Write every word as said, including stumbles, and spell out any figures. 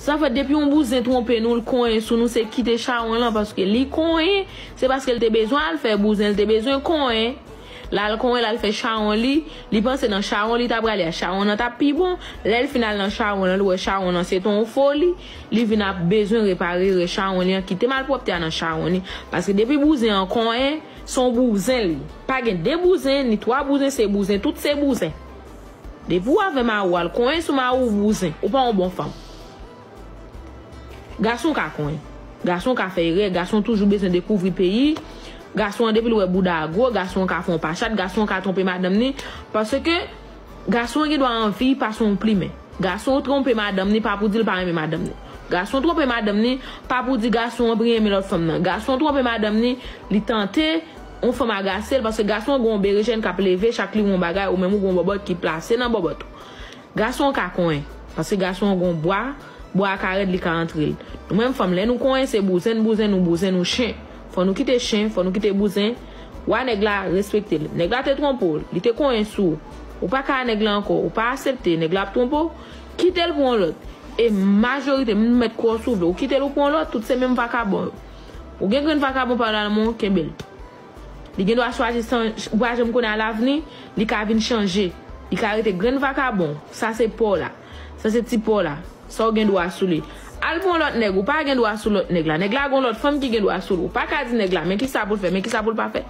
Anfèt, depi yon bouzen twonpe nou, l konyen sou nou, se kite chawony lan, paske li konyen, se paske l te bezwen al fè bouzen, l te bezwen konyen. L al konyen, l al fè chawony li, li panse nan chawony li ta prale a, chawony lan t ap pi bon. Lè l fin al nan chawony lan, li wè chawony lan se te yon foli, li vin ap bezwen repare rès chawony li an, kite malpwòpte a nan chawony li. Paske depi bouzen an konyen, se yon bouzen li. Pa gen de bouzen, ni twa bouzen, se bouzen, tout se bouzen. Depi w avè mari w al konyen sou mari w, bouzen, ou pa yon bon fanm. Gason ka konyen. Gason ka fè erè, gason toujou bezwen dekouvri peyi. Gason an, depi l wè bouda a gwo, gason an ka fè yon pachat, gason an ka twonpe madanm ni. Paske gason an gen dwa anvi pase yon plimen. Gason twonpe madanm ni, pa pou di l pa renmen madanm ni. Gason twonpe madanm ni, pa pou di gason an pi renmen lòt fanm nan. Gason twonpe madanm ni, li tante yon fanm agase l, paske gason an gen yon berejèn k ap leve, chak li wè yon bagay, ou menm ou gen yon bòbòt ki plase nan bòbòt ou. Gason an ka konyen, paske gason an gen yon bwa, bwa a ka rèd, li ka antre l. Nou menm fanm, lè nou konyen, se bouzen n bouzen nou, bouzen nou chen. Fò nou kite chen, fò nou kite bouzen. Wa nèg la, respekte l. Nèg la te twonpe w, li te konyen sou ou. Ou pa ka a nèg la ankò, ou pa aksepte, nèg la ap twonpe w, kite l pou yon lòt. E majorite, m mèt kwè w si w vle, ou kite l ou pran yon lòt, tout se menm vakabon yo. Ou gen grenn vakabon pa w nan men w, kenbe l. Li gen dwa chwazi san, ou pa janm konnen alavni, li ka vin chanje. Li ka rete grenn vakabon. Sa se pa w la. Sa se ti pa w la. Sa w gen dwa sou li. Al pran yon lòt nèg, ou pa gen dwa sou lòt nèg la. Nèg la gen yon lòt fanm ki gen dwa sou l. Ou pa ka di nèg la, men kisa pou l fè, men kisa pou l pa fè.